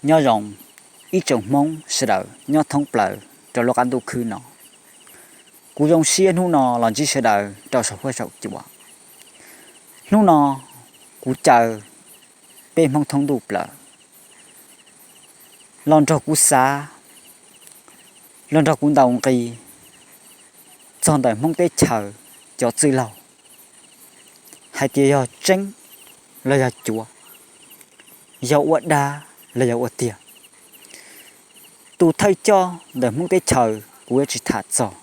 Nyob zoo ib tsoom Hmoob sawv daws nyob thoob plaws rau lub qab ntuj khwb no. Kuv zoo siab hnub no los ntsib sawv daws rau saum huab saum cua. Hnub no kuv caw peb Hmoob thoob ntuj plaws los nrog kuv xav, los nrog kuv ntaus nqi txog ntawm Hmoob teb chaws cov txwj laug hais tias yog tseeb los yog cuav, yog ua dab los yog ua tiag. Tus thawj coj ntawm Hmoob teb chaws kuv yuav tsis tham txog.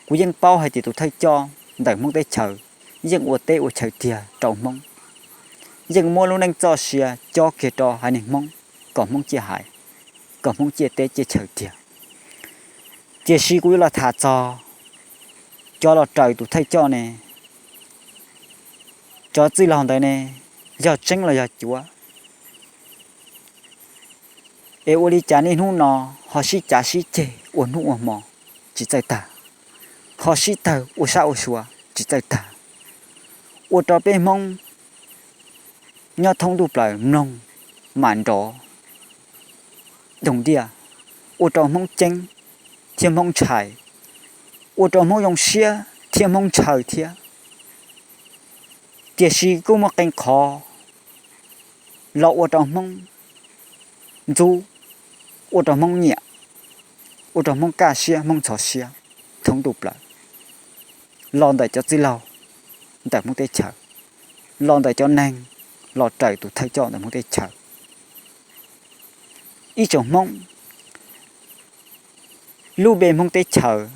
Kuv yeej paub hais tias tus thawj coj ntawm Hmoob teb chaws yeej ua teb ua chaw tiag rau Hmoob, yeej muab lub neej txoj sia cob kiag rau haiv neeg Hmoob kom Hmoob ciaj haiv, kom Hmoob ciaj teb ciaj chaw tiag. Tiam sis kuv yuav los tham txog cov los raws tus thawj coj ne, cov txwj laug ntawd ne, yog tseeb los yog cuav, es ua li cas niaj hnub no ho sib cav sib ceg ua hnub ua hmo tsis txawj tag, ho sib tawg ua sab ua sua tsis txawj tag, ua rau peb Hmoob nyob thoob ntuj plaws mloog mam nrov doog diaj, ua rau Hmoob ceeb thiab Hmoob ntshai, ua rau Hmoob zoo siab thiab Hmoob ntshaw thiab. Tiam sis kuj muaj qee qhov los ua rau Hmoob ntxub, ua rau Hmoob nyiam, ua rau Hmoob kaj siab Hmoob ntxhov siab thoob ntuj plaws, los ntawm cov txwj laug ntawm Hmoob teb chaws, los ntawm cov neeg los raws tus thawj coj ntawm Hmoob teb chaws. Ib tsoom Hmoob, lub npe Hmoob teb chaws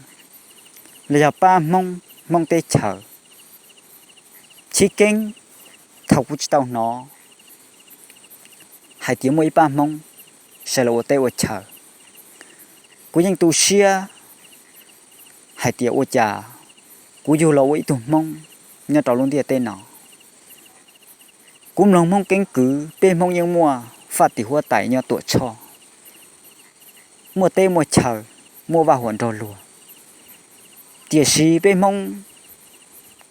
los yog pab Hmoob, Hmoob teb chaws, chiv keeb thaum kuv tsis tau hnov hais tias muaj ib pab Hmoob sawv los ua teb ua chaw. Kuv yeej tu siab hais tias ua cas kuv yug los ua ib tug Hmoob nyob rau lub ntiaj teb no. Kuv mloog Hmoob keeb kwv, peb Hmoob yeej muaj faj tim huab tais nyob Tuam Tshoj, muaj teb muaj chaw, muaj vaj huam nrog luag. Tiam sis peb Hmoob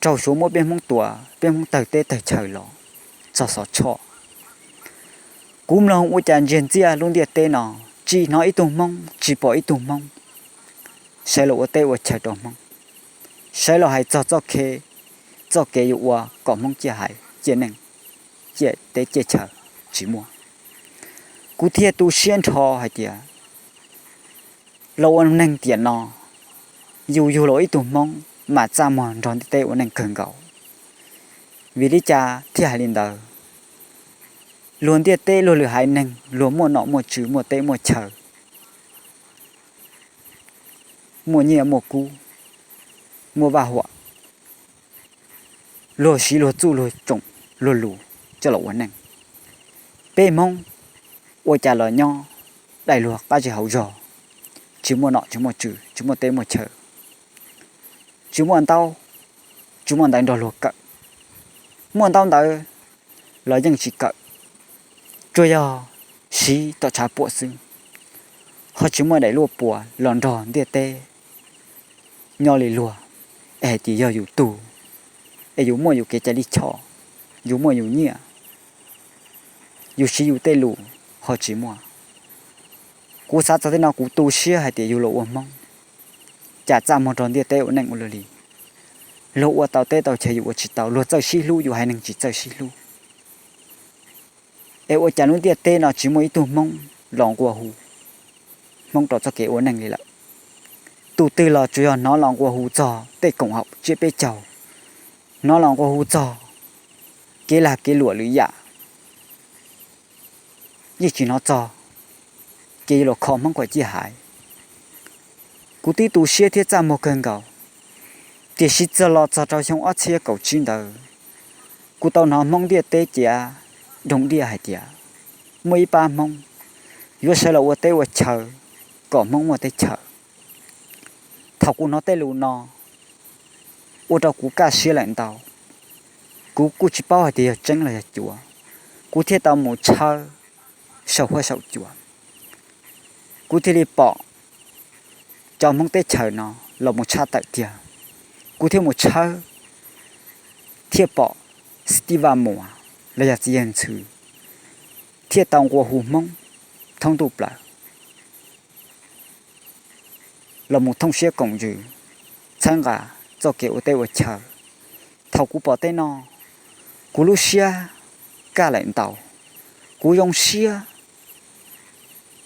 raug Suav muab peb Hmoob tua, peb Hmoob tawg teb tawg chaw los txog Xov Tshoj. Kuv mloog ua cas ntsiag ntxiag lub ntiaj teb no tsis hnov ib tug Hmoob, tsis pom ib tug Hmoob sawv los ua teb ua chaw rau Hmoob, sawv los hais txog txoj kev, txoj kev yuav ua kom Hmoob ciaj haiv ciaj neeg, ciaj teb ciaj chaw, tsis muaj. Kuv thiaj tu siab nrho hais tias los ua neeg tiam no, yus yug los ib tug Hmoob mas txaj muag nrog ntiaj teb ua neej kawg nkaus. Vim li cas thiaj hais li ntawd? Luag ntiaj teb luag lwm haiv neeg luag muaj nom muaj tswv, muaj teb muaj chaw, muaj nyiaj muaj kub, muaj vaj huam, luag siv luag txuj luag tsoom luag lus coj los ua neej. Peb Hmoob ua cas los nyob daim luag qab zej hauv zog, tsis muaj nom tsis muaj tswv, tsis muaj teb muaj chaw, tsis muaj ntaub, tsis muaj ntawv nrog luag kawm, muaj ntaub ntawv los yeej tsis kawm, tsuas yog siv tom tshav puam xwb, ho tsis muaj daim luaj puas los nrog ntiaj teb nyob li luag, es hais tias yog yus tug, es yus muaj yus kev cai lij choj, yus muaj yus nyiaj, yus siv yus tej lus ho tsis muaj. Kuv xav txog tej no kuv tu siab hais tias yus los ua Hmoob cas txaj muag rau ntiaj teb ua neej ua luaj li. Luag ua tau teb tau chaw yus ua tsis tau, luag txawj sib hlub yus haiv neeg tsis txawj sib hlub. Es ua cas lub ntiaj teb no tsis muaj ib tug Hmoob los nqua hu Hmoob rau txoj kev ua neej li lawm? Tus twg los tsuas yog hnov los nqua hu txog tej koom haum tsiab peb caug, hnov los nqua hu txog kev lag kev luam lwm yam, yeej tsis hnov txog kev yuav los kho Hmoob kom ciaj haiv. Kuv twb tu siab thiab txaj muag kawg nkaus, tiam sis txog los txog rau xyoo ob txhiab kaum tsib ntawd, kuv tau hnov Hmoob ntiaj teb cia doog diaj hais tias muaj ib pab Hmoob yuav sawv los ua teb ua chaw kom Hmoob muaj teb chaws. Thaum kuv hnov tej lus no, ua rau kuv kaj siab lawm ntau. Kuv kuj tsis paub hais tias yog tseeb los yog cuav, kuv thiaj tau mus tshawb saum huab saum cua. Kuv thiaj li pom cov Hmoob teb chaws no los mus tshaj tawm tiag. Kuv thiaj mus tshawb, thiaj pom Xib Tij Vaj Muas los yog Txiv Yawg Ntxhw thiaj tau nqua hu Hmoob thoob ntuj plaws los mus thooj siab koom ntsws, txhawb nqa txoj kev ua teb ua chaw. Thaum kuv pom tej no, kuv lub siab kaj lawm ntau, kuv zoo siab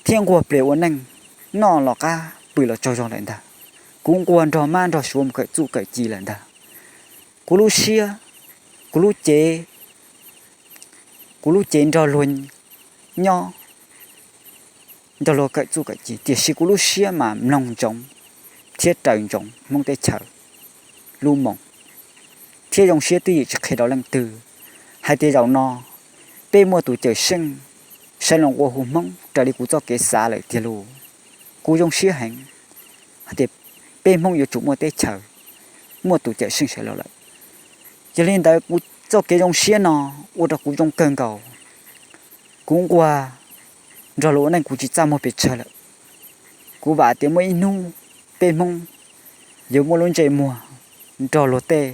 thiab nquag plias ua neej, noj los qab pw los tsaug zog lawm ntag. Kuv nquag nrog mab nrog suav mus kawm txuj kawm ci lawm ntag. Kuv lub siab, kuv lub cev, kuv lub cev nrog luag nyob, nrog luag kawm txuj kawm ci, tiam sis kuv lub siab mas mloog ntsoov thiab raws ntsoov Hmoob teb chaws lub moos, thiab zoo siab twj ywm tsis qhia rau leej twg hais tias zaum no peb muaj tus cawm seej sawv los nqua hu Hmoob raws li kuv txoj kev xav lawm tiag lauj. Kuv zoo siab heev hais tias peb Hmoob yuav tsum muaj teb chaws, muaj tus cawm seej sawv los lawm. Yog li ntawd kuv txoj kev zoo siab no ua rau kuv zoo kawg nkaus. Kuv nquag nrog luag ua neej kuv tsis txaj muag pes tsawg lawm. Kuv vam tias muaj ib hnub peb Hmoob yuav muaj lub ntsej muag nrog luag tej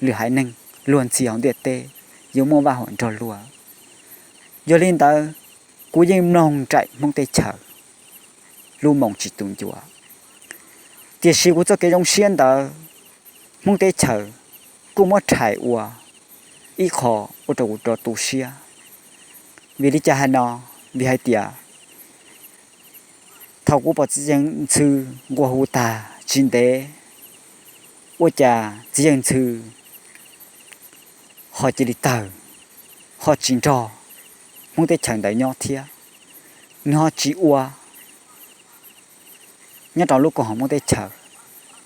lwm haiv neeg, luag ntxhi hauv ntiaj teb yuav muaj vaj huam nrog luag. Yog li ntawd, kuv yeej mloog nraim Hmoob teb chaws lub moos tsis tu ncua. Tiam sis kuv txoj kev zoo siab ntawd, Hmoob teb chaws kuj muab rhais ua ib qho ua rau kuv rov tu siab. Vim li cas hais no? Vim hais tias thaum kuv pom txiv yawg Ntxhw nqua hu tag tsis ntev, ua cas txiv yawg Ntxhw ho cia li tawg, ho tsis nrog Hmoob teb chaws ntawd nyob thiab. Nws ho tsis ua nyob rau lub koom haum Hmoob teb chaws,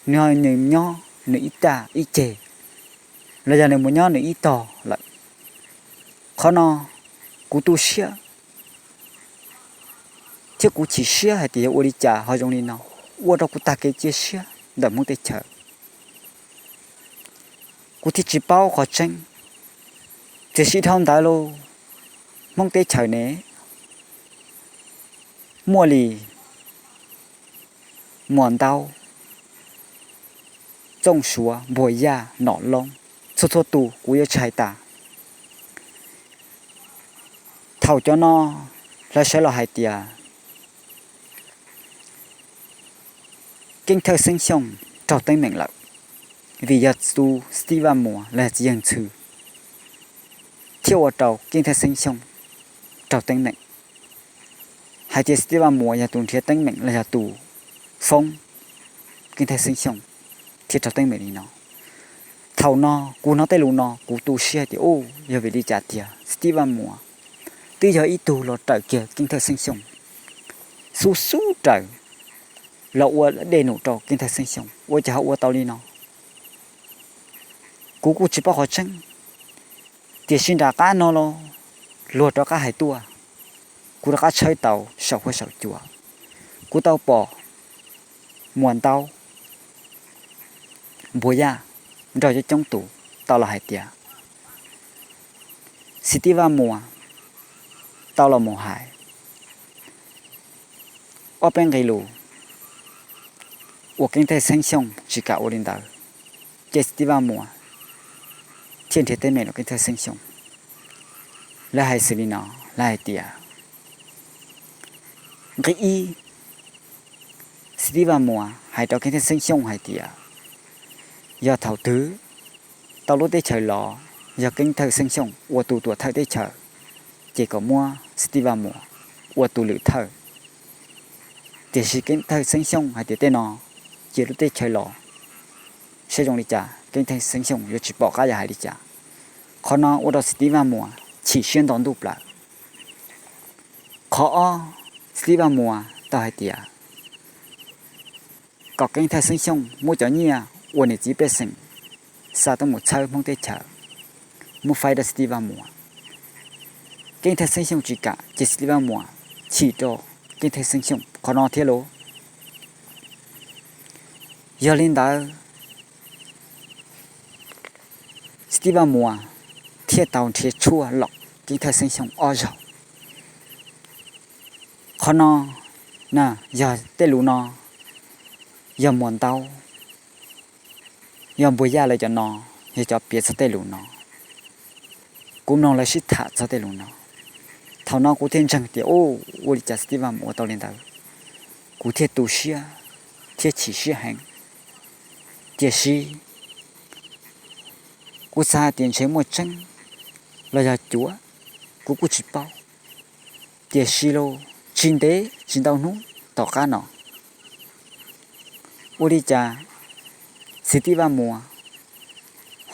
nws ho nws nyob nws ib tag ib ceg, los yog nws mus nyob nws ib tog lawm. Qhov no kuv tu siab thiab kuv chim siab hais tias yog ua li cas ho zoo li no, ua rau kuv tag kev cia siab ntawm Hmoob teb chaws. Kuv thiaj tsis paub qhov tseeb. Tiam sis dhau ntawd los, Hmoob teb chaws ne, muaj li Muas Ntaub, Txooj Suav, Npuag Yaj, Nom Loob, txhua txhua tus kuv yuav tsis hais tas. Thaum cov no lawv sawv los hais tias Keeb Thawj Xeeb Xyooj raug teeb meem lawm, vim yog tus Xib Vaj Muas los yog txiv yawg Ntxhw thiaj ua rau Keeb Thawj Xeeb Xyooj raug teeb meem. Hais tias Xib Vaj Muas yog tus nrhiav teeb meem los yog tus foob Keeb Thawj Xeeb Xyooj thiaj raug teeb meem li no. Thaum no kuv hnov tej lus no kuv tu siab hais tias, u, yog vim li cas tiag? Xib Vaj Muas twb yog ib tug los raws kiag Keeb Thawj Xeeb Xyooj, xub xub raws los ua dej num rau Keeb Thawj Xeeb Xyooj, ua cas ho ua tau li no? Kuv kuj tsis paub qhov tseeb, tiam sis nram qab no los luag rov qab hais tuaj, kuv rov qab tshawb tau saum huab saum cua, kuv tau pom Muas Ntaub, Npuag Yaj nrog coob coob tus tau los hais tias Xib Vaj Muas tau los mus hais ob peb nqe lus uas Keeb Thawj Xeeb Xyooj tsis kam ua li ntawd, ces Xib Vaj Muas thiaj nrhiav teeb meem rau Keeb Thawj Xeeb Xyooj. Lawv hais xws li no, lawv hais tias, nqe ib, Xib Vaj Muas hais rau Keeb Thawj Xeeb Xyooj hais tias, yog thaum twg tau lub teb chaws los yog Keeb Thawj Xeeb Xyooj ua tus tuam thawj teb chaws, ces kom muab Xib Vaj Muas ua tus lwm thawj. Tiam sis Keeb Thawj Xeeb Xyooj hais tias tej no cia lub teb chaws los, saib zoo li cas Keeb Thawj Xeeb Xyooj yuav tsis pom qab yuav hais li cas. Qhov no ua rau Xib Vaj Muas chim siab nto ntuj plaws. Qhov ob, Xib Vaj Muas tau hais tias kom Keeb Thawj Xeeb Xyooj muab cov nyiaj uas niam txiv pej xeem xa tuaj mus txhawb Hmoob teb chaws muab faib rau Xib Vaj Muas. Keeb Thawj Xeeb Xyooj tsis kam, ces Xib Vaj Muas chim rau Keeb Thawj Xeeb Xyooj qhov no thiab lauj. Yog li ntawd, Xib Vaj Muas thiaj tau nrhiav tshuaj lom Keeb Thawj Xeeb Xyooj ob zaug. Qhov no, yog tej lus no, yog Muas Ntaub, yog Npuag Yaj lawv cov no, yog cov piav txog tej lus no. Kuv mloog lawv sib tham txog tej lus no, Thaum no kuv thiaj ntseeg tias, u, ua li cas Xib Tib Vaj Muas ua tau li ntawd. Kuv thiaj tu siab thiab chim siab heev. Tiam sis kuv xav hais tias ntshe muaj tseeb los yog cuav, kuv kuj tsis paub. Tiam sis los tsis ntev tsis ntau hnub tom qab no, ua li cas Xib Tib Vaj Muas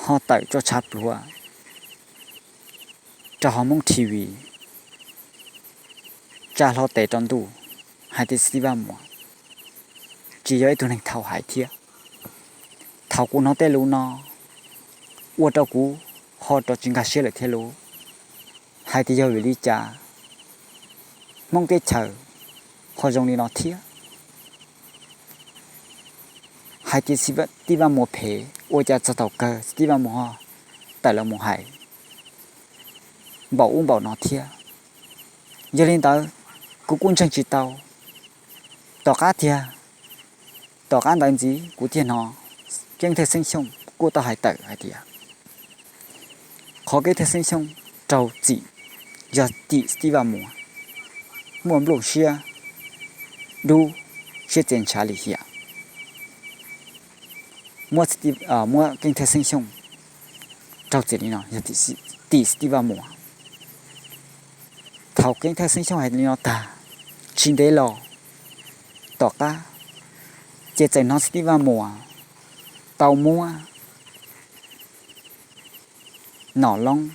ho tawm tso tshav pluav rau hauv Hmoob T V, tsa hlo tes rau ntuj hais tias Xib Tib Vaj Muas tsis yog ib tug neeg thaum hais thiab. Thaum kuv hnov tej lus no, ua rau kuv ho rov tsis nkag siab lawm thiab lauj, hais tias yog vim li cas Hmoob teb chaws ho zoo li no thiab. Hais tias Xib Tib Vaj Muas phem, ua cas txog thaum kawg Xib Tib Vaj Muas ho tawm los mus hais npaum ub npaum no thiab. Yog li ntawd, kuv kuj ntseeg tsis tau. Tom qab tiag, tom qab ntawd ntxiv kuv thiaj hnov Keeb Thawj Xeeb Xyooj kuj tau hais tawm hais tias qhov Keeb Thawj Xeeb Xyooj raug txim yog tim Xib Tib Vaj Muas muaj nplooj siab dub, siab txia ntshav lim hiam, muab Keeb Thawj Xeeb Xyooj raug txim li no yog tim Xib Tib Vaj Muas. Thaum Keeb Thawj Xeeb Xyooj hais li no tag, tsis ntev los tom qab, ces txawm hnov Xib Tib Vaj Muas tau muab Nom Loob,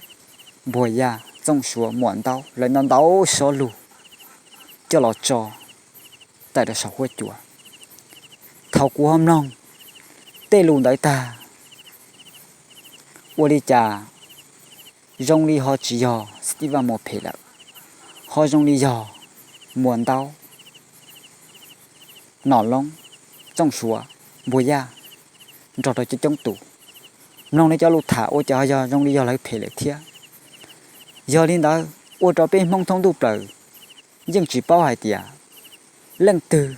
Npuag Yaj, Txooj Suav, Muam Ntaub lawv ntau ntau sob lus coj los tso tawm rau saum huab cua. Thaum kuv ho mloog tej lus ntawd tag, ua li cas zoo li ho tsis yog Xib Tib Vaj Muas phem lawm, ho zoo li yog Muam Ntaub, Nom Loob, Txooj Suav, Npuag Yaj nrog rau coob coob tus. Mloog lawv cov lus tham ua cas ho yog zoo li yog lawv phem lawm thiab. Yog li ntawd, ua rau peb Hmoob thoob ntuj plaws yeej tsis paub hais tias leej twg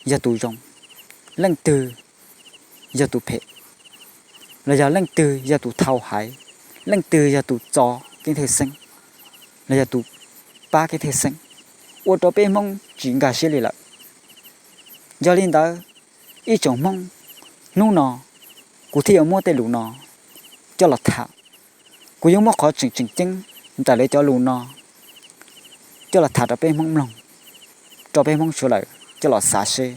yog tus zoo, leej twg yog tus phem, los yog leej twg yog tus thau haiv, leej twg yog tus txo Keeb Thawj Xeeb, los yog tus pab Keeb Thawj Xeeb, ua rau peb Hmoob tsis nkag siab li lawm. Yog li ntawd, ib tsoom Hmoob, hnub no kuv thiaj yuav muab tej lus no coj los tham. Kuv yuav muab qhov tseem tseem ceeb ntawm lawv cov lus no coj los tham rau peb Hmoob mloog, rau peb Hmoob sawv daws coj los xav seb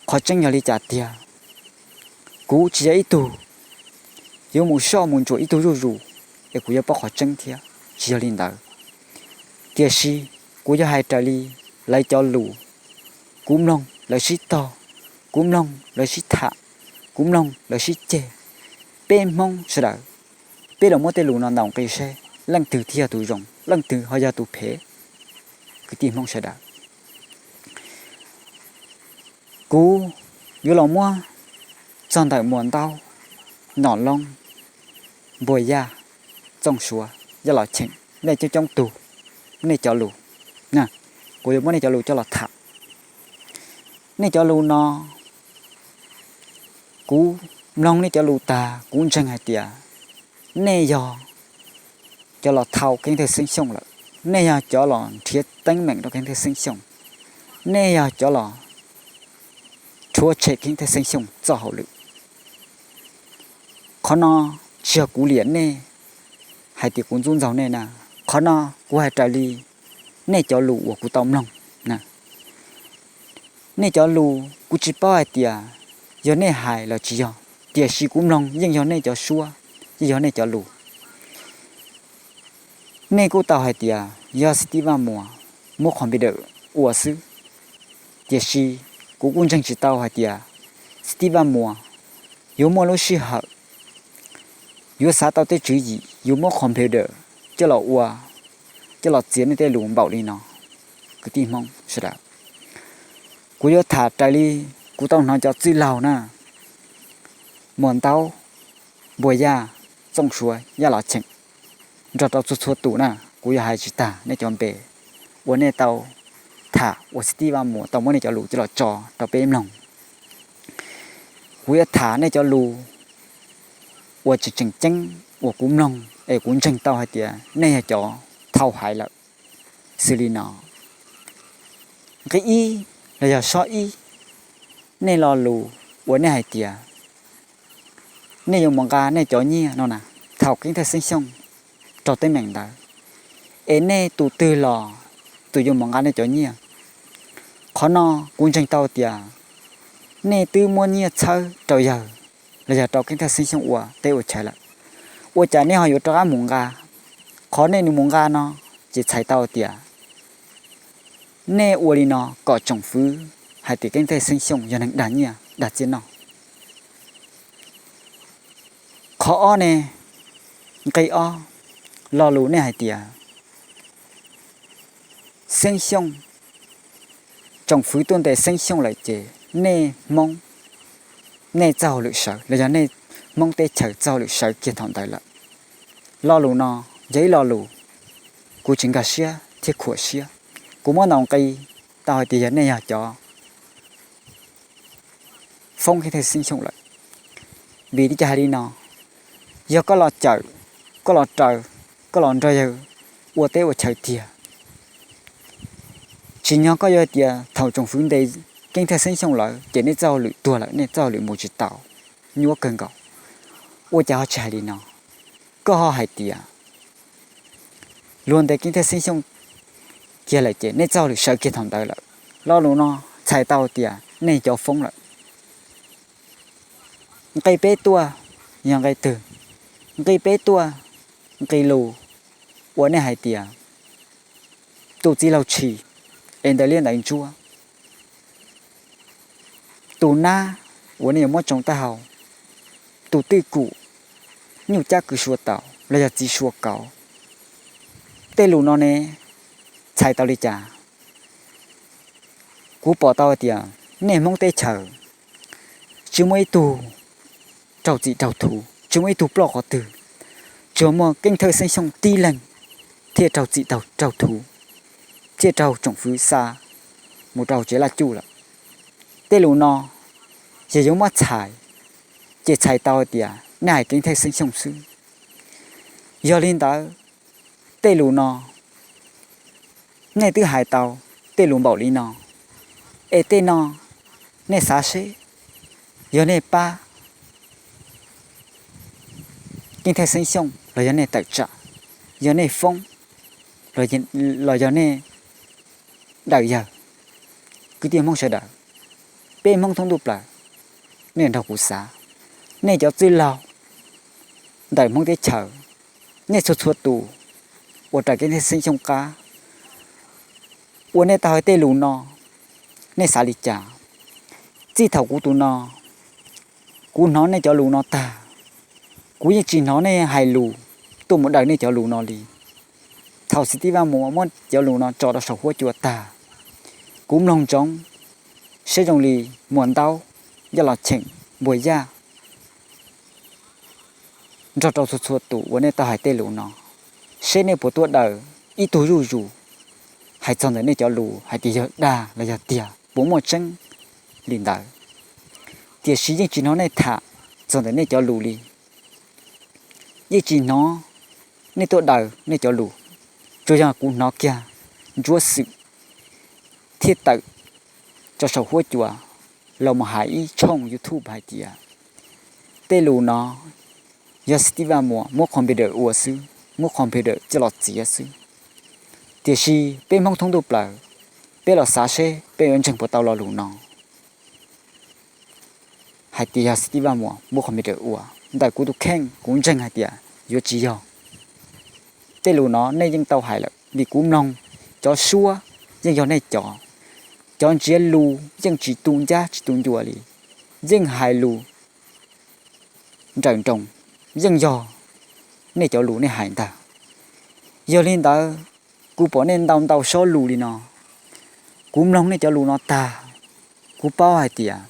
qhov tseeb yog li cas tiag. Kuv tsis yog ib tug yuav mus soj mus ntsuam ib tug zuj zus es kuv yuav paub qhov tseeb thiab, tsis yog li ntawd. Tiam sis kuv yuav hais raws li lawv cov lus, kuv mloog lawv sib tog, kuv mloog lawv sib tham, kuv mloog lawv sib ceg. Peb Hmoob sawv daws, peb los muab tej lus no ntaus nqi seb leej twg thiaj yog tus zoo, leej twg ho yog tus phem. Kwv tij Hmoob sawv daws, kuv yuav los muab txog ntawm Muam Ntaub, Nom Loob, Npuag Yaj, Txooj Suav, Yaj Los Cheem, nej coob coob tug, nej cov lus, kuv yuav muab nej cov lus coj los tham. Nej cov lus no, kuv mloog nej cov lus tag kuv ntseeg hais tias nej yog cov los thau Keeb Thawj Xeeb Xyooj lawm, nej yog cov los nrhiav teeb meem rau Keeb Thawj Xeeb Xyooj, nej yog cov los rhuav tshem Keeb Thawj Xeeb Xyooj txoj hauj lwm. Qhov no tsis yog kuv liam nej hais tias kuv ntxub ntxaug nej na, qhov no kuv hais raws li nej cov lus uas kuv tau mloog. Nej cov lus kuv tsis paub hais tias yog nej hais los tsis yog, tiam sis kuv mloog yeej yog nej cov suab, yeej yog nej cov lus. Nej kuj tau hais tias yog Xib Tib Vaj Muas muab qhov npe dawm ua xwb, tiam sis kuv kuj ntseeg tsis tau hais tias Xib Tib Vaj Muas yuav muaj lub sij hawm, yuav xav tau tej tswv yim yuav muab qhov npe dawm coj los ua, coj los txiav nej tej lus npaum li no. Kwv tij Hmoob sawv daws, kuv yuav tham raws li kuv tau hnov cov txwj laug na, Muam Ntaub, Npuag Yaj, Txooj Suav, Yaj Los Cheem, nrog rau txhua txhua tus na, kuv yuav hais tsis tag nej cov npe uas nej tau tham uas Xib Tib Vaj Muas tau muab nej cov lus coj los tso rau peb mloog. Kuv yuav tham nej cov lus uas tseem tseem ceeb uas kuv mloog es kuv ntseeg tau hais tias nej yog cov thau hais lawm xws li no. Nqi ib los yog sob ib, nej lo lus uas nej hais tias nej yuav mus nqa nej cov nyiaj no na, thaum Keeb Thawj Xeeb Xyooj raug teeb meem ntawd, es nej tus twg los tus yuav mus nqa nej cov nyiaj. Qhov no kuv ntseeg tau tias nej twb muab nyiaj txhawb rau yawg los yog rau Keeb Thawj Xeeb Xyooj ua teb ua chaw lawm, ua cas nej ho yuav rov qab mus nqa? Qhov nej nws mus nqa no ces txhais tau tias nej ua li no kom tsoom fwv hais tias Keeb Thawj Xeeb Xyooj yog neeg dag nyiaj dag txiaj noj. Qhov ob ne, nqi ob, lo lus nej hais tias Xeeb Xyooj, tsoom fwv tuaj ntes Xeeb Xyooj lawm ces nej Hmoob, nej txoj hauj lwm sawv los yog nej Hmoob teb chaws txoj hauj lwm sawv kiag thaum ntawd lawm. Lo lus no yog ib lo lus kuv tsis nkag siab thiab khuam siab. Kuv muab ntaus nqi tau hais tias yog nej yog cov foob Keeb Thawj Xeeb Xyooj lawm. Vim li cas hais li no? Yog koj los cawm, koj los raws, koj los nrog yawg ua teb ua chaw tiag, tsim nyog koj yuav tias thaum tsoom fwv ntes Keeb Thawj Xeeb Xyooj lawm ces nej txoj hauj lwm tuag lawm, nej txoj hauj lwm mus tsis tau, nyuaj kawg nkaus. Ua cas ho tsis hais li no? Koj ho hais tias luag ntes Keeb Thawj Xeeb Xyooj kiag lawm ces nej txoj hauj lwm sawv kiag thaum ntawd lawm. Lo lus no txhais tau tias nej cov foob lawm. Nqi peb tuaj yog nqi twg? Nqi peb tuaj, nqi lus uas nej hais tias tus txiv laug tshis es ntawd liab ntawd ntsuab, tus nab uas nej yuav muab tsoo taub hau, tus twj kum, nyuj cab kws sua taus los yog txiv sua kauv. Tej lus no ne txhais tau li cas? Kuv pom tau tias nej Hmoob teb chaws tsis muaj ib tug raug txim raug thuv, tsis muaj ib tug ploj qhov twg, tsuas muaj Keeb Thawj Xeeb Xyooj tib leeg thiaj raug txim raug thuv, thiaj raug tsoom fwv xa mus rau tsev laj cuj lawm. Tej lus no yog yuav muab txhais, ces txhais tau tias nej hais Keeb Thawj Xeeb Xyooj xwb. Yog li ntawd, tej lus no nej twb hais tau tej lus npaum li no, es tej no nej xav seb, yog nej pab Keeb Thawj Xeeb Xyooj los yog nej tawm tsam, yog nej foob los yog nej daws yawg. Kwv tij Hmoob sawv daws, peb Hmoob thoob ntuj plaws, nej nrog kuv xav, nej cov txwj laug ntawm Hmoob teb chaws, nej txhua txhua tus uas raws Keeb Thawj Xeeb Xyooj qab, uas nej tau hais tej lus no, nej xav li cas? Txij thaum kuv tus no, kuv hnov nej cov lus no tag, kuv yeej tsis hnov nej hais lus tuaj mus daws nej cov lus no li. Thaum Xib Tib Vaj Muas muab cov lus no tso rau saum huab cua tag, kuv mloog ntsoov, seb zoo li Muas Ntaub, Yaj Los Cheem, Npuas Yaj, nrog rau txhua txhua tus uas nej tau hais tej lus no, seb nej puas tuaj daws ib tug zuj zus hais txog ntawm nej cov lus hais tias yog dag los yog tiag, puas muaj tseeb li ntawd. Tiam sis yeej tsis hnov nej tham txog ntawm nej cov lus li. Yeej tsis hnov nej tuaj daws nej cov lus, tsuas yog kuv hnov kiag ntsuab xwm thiaj tawm tso saum huab cua los mus hais ib tshooj YouTube hais tias tej lus no yog Xib Tib Vaj Muas muab computer ua xwb, muab computer coj los txiav xwb. Tiam sis peb Hmoob thoob ntuj plaws, peb los xav seb peb yuav ntseeg puas tau lo lus no hais tias yog Xib Tib Vaj Muas muab computer ua. Ntawm kuv tus kheej kuv ntseeg hais tias yuav tsis yog. Tej lus no nej yeej tau hais lawm, vim kuv mloog cov suab yeej yog nej cov, cov ntsiav lus yeej tsis tu ncab tsis tu ncua li, yeej hais lus nrawm nroos, yeej yog nej cov lus nej hais ntag. Yog li ntawd, kuv pom nej ntau ntau sob lus li no, kuv mloog nej cov lus no tag, kuv paub hais tias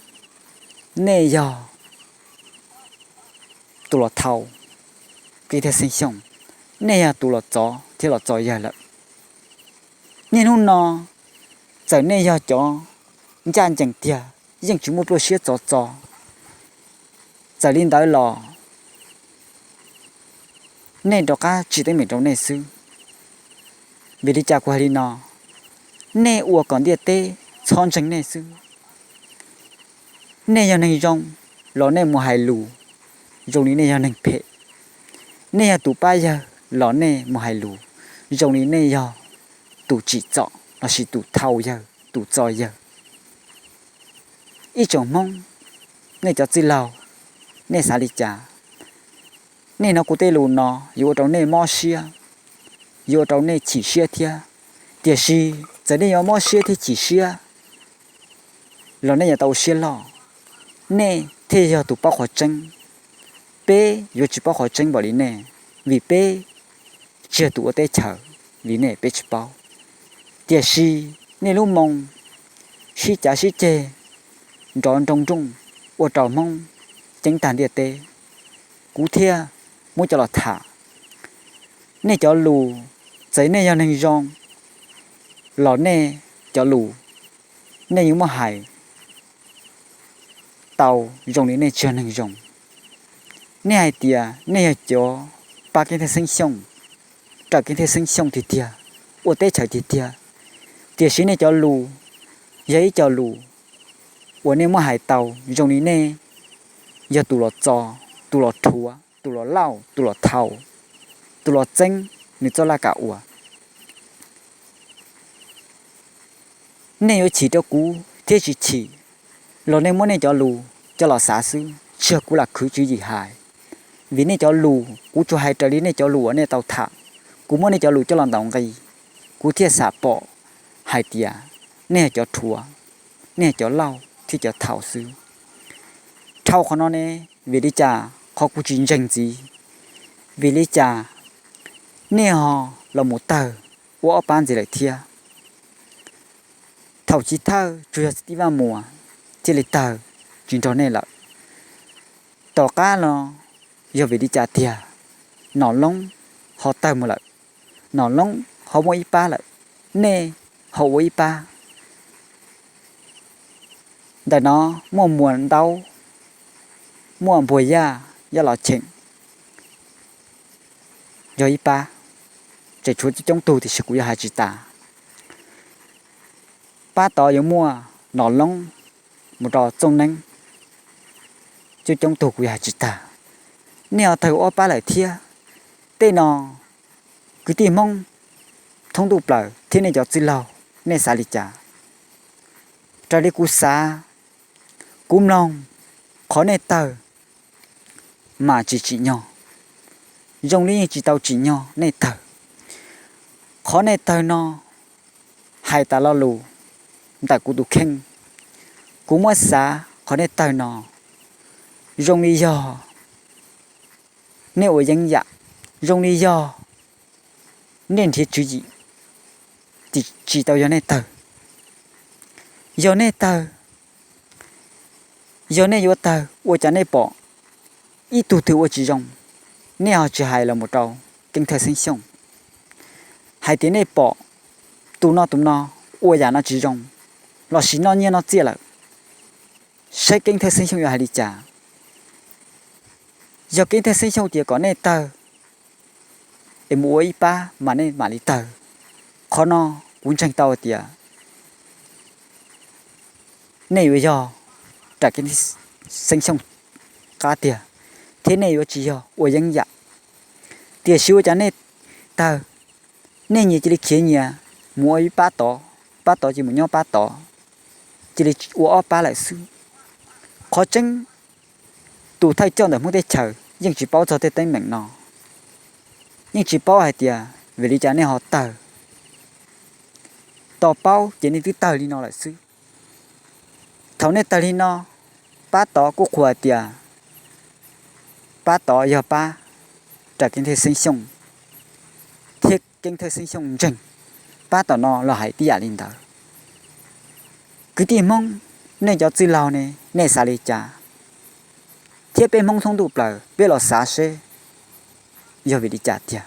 nej yog tus los thau Keeb Thawj Xeeb Xyooj, nej yog tus los txov thiab los txo yawg lawm. Niaj hnub no, txawm nej yog cov ncaj ncees tiag, yeej tsis muaj pluaj siab txov txo. Txawm li ntawd los nej rov qab tsim teeb meem rau nej xwb. Vim li cas kuv hais li no? Nej ua kom ntiaj teb txhob ntseeg nej xwb. Nej yog neeg zoo los nej mus hais lus zoo li nej yog neeg phem. Nej yog tus pab yawg los nej mus hais lus zoo li nej yog tus tsim txom lossis tus thau yawg, tus txo yawg. Ib tsoom Hmoob, nej cov txwj laug, nej xav li cas? Nej hnov kuv tej lus no yuav ua rau nej mob siab, yuav ua rau nej chim siab thiab. Tiam sis txawm nej yuav mob siab thiab chim siab los nej yuav tau ua siab loj. Nej thiaj yog tus paub qhov tseeb. Peb yuav tsis paub qhov tseeb npaum li nej, vim peb tsis yog tus ua teb chaws li nej, peb tsis paub. Tiam sis nej lub moo sib cav sib ceg nrov nroo nrooj ua rau Hmoob ceeb tag ntiaj teb, kuv thiaj muab coj los tham. Nej cov lus, txawm nej yog neeg zoo los nej cov lus, nej yuav muab hais tau zoo li nej tsis yog neeg zoo. Nej hais tias nej yog cov pab Keeb Thawj Xeeb Xyooj, raws Keeb Thawj Xeeb Xyooj tiag tiag, ua teb chaws tiag tiag. Tiam sis nej cov lus yog ib co lus uas nej muab hais tau zoo li nej yog tus los txo, tus los rhuav, tus los lauj, tus los thau, tus los txeeb nws txoj laj kam ua. Nej yuav chim rau kuv thiab tsis chim los nej muab nej cov lus coj los xav xwb, tsis yog kuv lam khwv tswv yim hais. Vim nej cov lus kuv tsuas hais raws li nej cov lus uas nej tau tham, kuv muab nej cov lus coj los ntaus nqi, kuv thiaj xam pom hais tias nej yog cov rhuav, nej yog cov lauj thiab cov thau xwb. Dhau qhov no ne, vim li cas qhov kuv tsis ntseeg ntxiv? Vim li cas nej ho los mus tawg ua ob pab ntxiv lawm thiab? Thaum chiv thawj tsuas yog Txiv Tij Vaj Muas thiaj li tawg tsis nrog nej lawm. Tom qab no yog vim li cas tiag? Nom Loob ho tawg mus lawm, Nom Loob ho muaj ib pab lawm, nej ho ua ib pab. Ntawm no muaj Muas Ntaub, muaj Npuag Yaj, Yaj Los Cheem, yog ib pab, tseem tshuav coob coob tug tiam sis kuv yuav hais tsis tas. Pab tod yuav muaj Nom Loob mus rau Txooj Neeb, coob coob tug kuv yuav hais tsis tas. Nej ho tawg ob pab lawm thiab. Tej no kwv tij Hmoob thoob ntuj plaws thiab nej cov txwj laug, nej xav li cas? Raws li kuv xav, kuv mloog qhov nej tawg mas tsis tsim nyog, zoo li yeej tsis tau tsim nyog nej tawg. Qhov nej tawg no hais tas lo lus ntawm kuv tus kheej, kuv muab xav qhov nej tawg no zoo li yog nej ua yeeb yam, zoo li yog nej nrhiav tswv yim, tsis tau yog nej tawg. Yog nej tawg, yog nej yuav tawg ua cas nej pom ib tug twg ua tsis zoo, nej ho tsis hais los mus rau Keeb Thawj Xeeb Xyooj hais tias nej pom tus no tus no ua yam no tsis zoo, lossis noj nyiaj noj txiaj lawm, saib Keeb Thawj Xeeb Xyooj yuav hais li cas? Yog Keeb Thawj Xeeb Xyooj tias kom nej tawg es mus ua ib pab mas nej mam li tawg. Qhov no kuv ntseeg tau tias nej yuav yog raws Keeb Thawj Xeeb Xyooj qab tiag, thiab nej yuav tsis yog ua yeeb yam. Tiam sis ua cas nej tawg, nej nyias cia li khiav nyias mus ua ib pab tod, pab tod cia li mus nyob pab tod, cia li ua ob pab lawm xwb. Qhov tseeb, tus thawj coj ntawm Hmoob teb chaws yeej tsis paub txog tej teeb meem no, yeej tsis paub hais tias vim li cas nej ho tawg. Tos paub ces nej twb tawg li no lawm xwb. Thaum nej tawg li no, pab tod kuj qhuas tias pab tod yog pab raws Keeb Thawj Xeeb Xyooj, thiab Keeb Thawj Xeeb Xyooj ntseeg pab tom no los hais tib yam li ntawd. Kwv tij Hmoob, nej cov txwj laug ne, nej xav li cas? Thiab peb Hmoob thoob ntuj plaws peb los xav seb yog vim li cas tiag.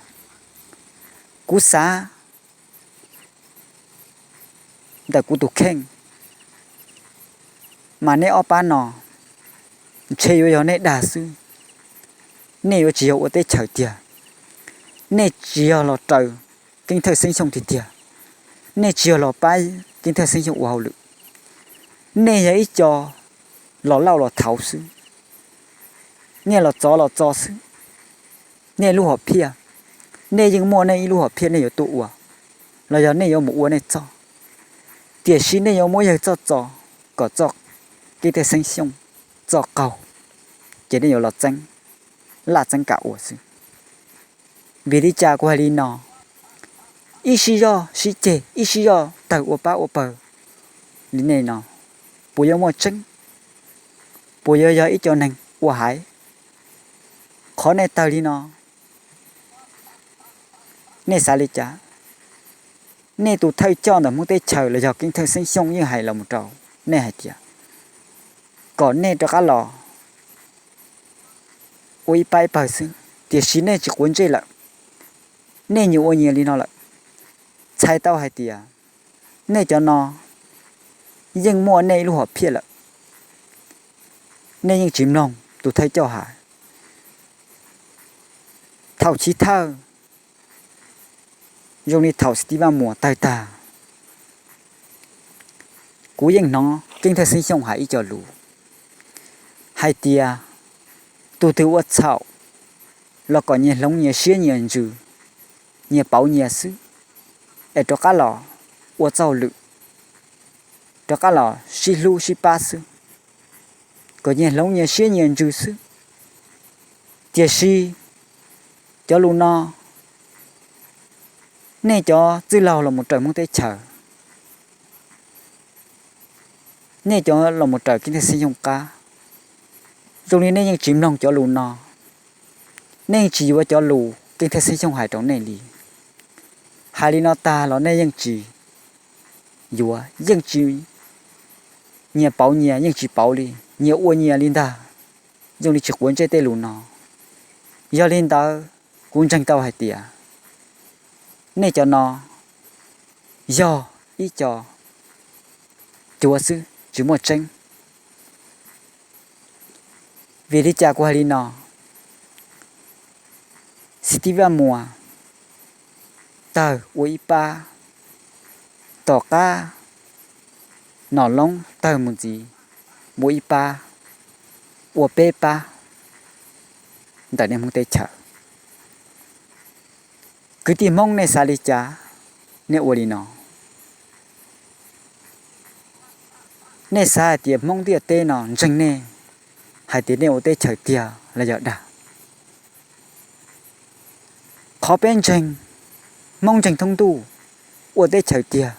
Kuv xav ntawm kuv tus kheej, mas nej ob pab no ntshe yuav yog nej dag xwb, nej yuav tsis yog ua teb chaws tiag. Nej tsis yog los raws Keeb Thawj Xeeb Xyooj tiag tiag, nej tsis yog los pab Keeb Thawj Xeeb Xyooj ua hauj lwm, nej yog ib co los lauj los thauv xwb, nej los txov los txo xwb. Nej lub hom phiaj, nej yeej muaj nej ib lub hom phiaj nej yuav tuaj ua, los yog nej yuav mus ua nej txoj, tiam sis nej yuav muab yawg txoj txo kom txoj Keeb Thawj Xeeb Xyooj txoj qaug, ces nej yuav los txeeb laj txeeb kam ua xwb. Vim li cas kuv hais li no? Ib sij zoj sib ceg, ib sij zoj tawg ua pab ua pawg li nej no, puas yuav muaj tseeb? Puas yuav yog ib co neeg ua haiv? Qhov nej tawg li no, nej xav li cas? Nej tus thawj coj ntawm Hmoob teb chaws los yog Keeb Thawj Xeeb Xyooj yeej hais los mus rau nej hais tias kom nej rov qab los ua ib pab ib pawg xwb, tiam sis nej tsis quav ntsej lawm, nej nyias ua nyias li no lawm. Txhais tau hais tias nej cov no yeej muaj nej ib lub hom phiaj lawm, nej yeej tsis mloog tus thawj coj hais. Thaum chiv thawj, zoo li thaum Xib Tib Vaj Muas tawg tag, kuv yeej hnov Keeb Thawj Xeeb Xyooj hais ib co lus hais tias tus twg ua txhaum los kom nyias hloov nyias siab nyias ntsws, nyias pauv nyias xwb, es rov qab los ua txoj lwm, rov qab los sib hlub sib pab xwb, kom nyias hloov nyias siab nyias ntsws xwb. Tiam sis cov lus no, nej cov txwj laug los mus raws Hmoob teb chaws, nej cov los mus raws Keeb Thawj Xeeb Xyooj qab, zoo li nej yeej tsis mloog cov lus no, nej yeej tsis yuav cov lus Keeb Thawj Xeeb Xyooj hais rau nej li. Hais li no tag los nej yeej tsis yuav, yeej tsis, nyias pauv nyias yeej tsis pauv li, nyias ua nyias li ntag, zoo li tsis quav ntsej tej lus no. Yog li ntawd, kuv ntseeg tau hais tias nej cov no yog ib co cuav xwb tsis muaj tseeb. Vim li cas kuv hais li no? Xib Tib Vaj Muas tawg ua ib pab, tom qab Nom Loob tawg mus ntxiv ua ib pab, ua peb pab ntawm nej Hmoob teb chaws. Kwv tij Hmoob nej xav li cas? Nej ua li no, nej xav hais tias Hmoob ntiaj teb no ntseeg nej hais tias nej ua teb chaws tiag los yog dag? Qhov peb ntseeg, Hmoob ntseeg thoob ntuj ua teb chaws tiag,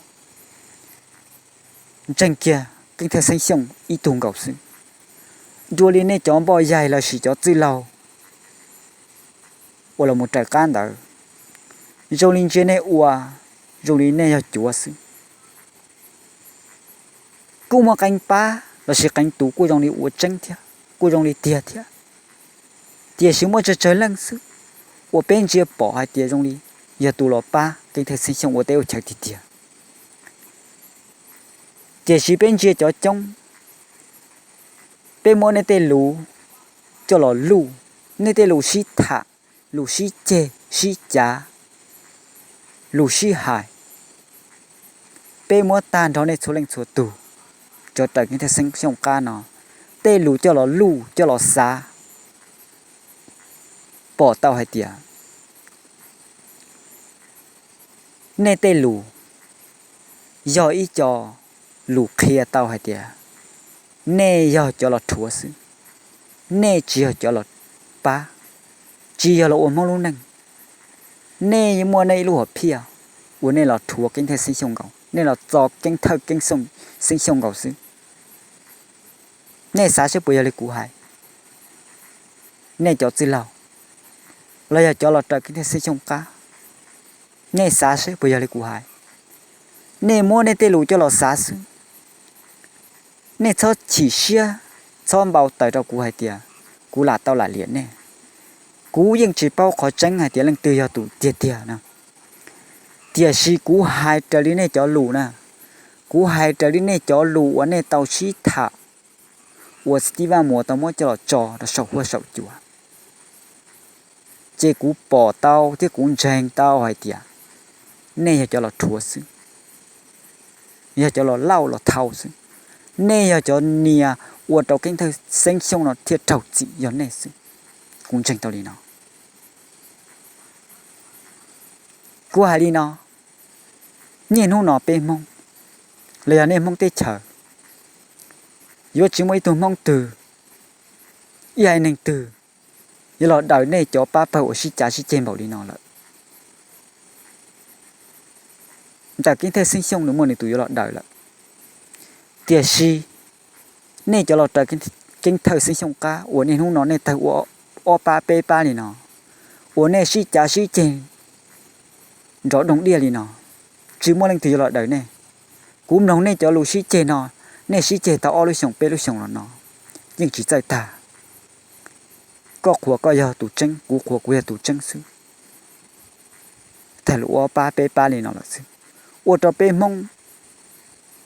ntseeg kiag Keeb Thawj Xeeb Xyooj ib tug nkaus xwb. Dua li nej cov npoj yaig lossis cov txwj laug uas los mus raws qab ntawd, zoo li ntsia nej ua zoo li nej yog cuav xwb. Kuj muaj qee pab lossis qee tus kuj zoo li ua tseeb thiab, kuj zoo li tiag thiab, tiam sis muaj tsawg tsawg leej xwb uas peb ntsia pom hais tias zoo li yog tus los pab Keeb Thawj Xeeb Xyooj ua teb ua chaw tiag tiag. Tiam sis peb ntsia cov coob, peb muab nej tej lus coj los luj, nej tej lus sib tham, lus sib ceg sib cav, lus sib hais, peb muab tag nrho nej txhua leej txhua tug cov raws Keeb Thawj Xeeb Xyooj qab no tej lus coj los luj coj los xav, pom tau hais tias nej tej lus yog ib co lus qhia tau hais tias nej yog cov los rhuav xwb, nej tsis yog cov los pab, tsis yog los ua Hmoob lub neej. Nej muaj nej ib lub hom phiaj uas nej los rhuav Keeb Thawj Xeeb Xyooj nkaus, nej los txo Keeb Thawj Keeb Xeeb Xyooj nkaus xwb. Nej xav seb puas yog li kuv hais? Nej cov txwj laug los yog cov los raws Keeb Thawj Xeeb Xyooj qab, nej xav seb puas yog li kuv hais? Nej muab nej tej lus coj los xav xwb. Nej txhob chim siab, txhob npau taws rau kuv hais tias kuv lam tau lam liam nej. Kuv yeej tsis paub qhov tseeb hais tias leej twg yog tus tiag tiag na. Tiam sis kuv hais raws li nej cov lus na, kuv hais raws li nej cov lus uas nej tau sib tham, uas Xib Tib Vaj Muas tau muab coj los tso rau saum huab saum cua. Ces kuv pom tau thiab kuv ntseeg tau hais tias nej yog cov los rhuav xwb, yog cov los lauj los thau xwb. Nej yog cov nias ua rau Keeb Thawj Xeeb Xyooj no thiaj raug txim, yog nej xwb. Kuv ntseeg tau li no. Kuv hais li no, niaj hnub no peb Hmoob, los yog nej Hmoob teb chaws, yuav tsis muaj ib tug Hmoob twg, ib haiv neeg twg yuav los daws nej cov pab pawg uas sib cav sib ceg npaum li no lawm. Ntawm Keeb Thawj Xeeb Xyooj nws muaj nws tus yuav los daws lawm. Tiam sis nej cov los raws Keeb Thawj Xeeb Xyooj qab uas niaj hnub no nej tawg ua ob pab peb pab li no, uas nej sib cav sib ceg nrov doog diaj li no, tsis muaj leej twg yuav los daws nej. Kuv mloog nej cov lus sib ceg no, nej sib ceg tau ob lub xyoos peb lub xyoos los no yeej tsis txawj tag. Koj qhuas koj yog tus tseeb, kuv qhuas kuv yog tus tseeb xwb. Tawg ua ob pab peb pab li no lawm xwb, ua rau peb Hmoob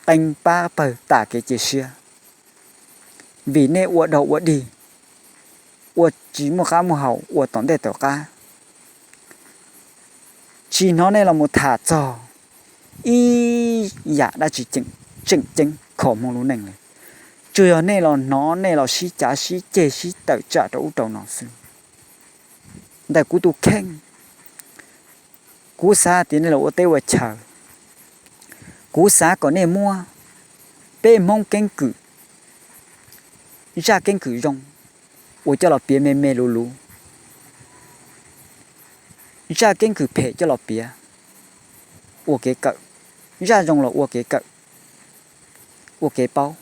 qee pab pawg tas kev cia siab, vim nej ua dog ua dig, ua tsis muaj qab muaj hau ua tom ntej tom qab. Tsis hnov nej los mus tham txog ib yam dab tsi tseem ceeb kho Hmoob lub neej li. Tsuas yog nej los hnov nej los sib cav sib ceg sib tawm tsam rau ub rau no xwb. Ntawm kuv tus kheej, kuv xav tias nej los ua teb ua chaw, kuv xav kom nej muab peb Hmoob keeb kwm, zaj keeb kwm zoo uas coj los piav me me luv luv, zaj keeb kwm phem coj los piav ua kev kawm, zaj zoo los ua kev kawm, ua kev paub,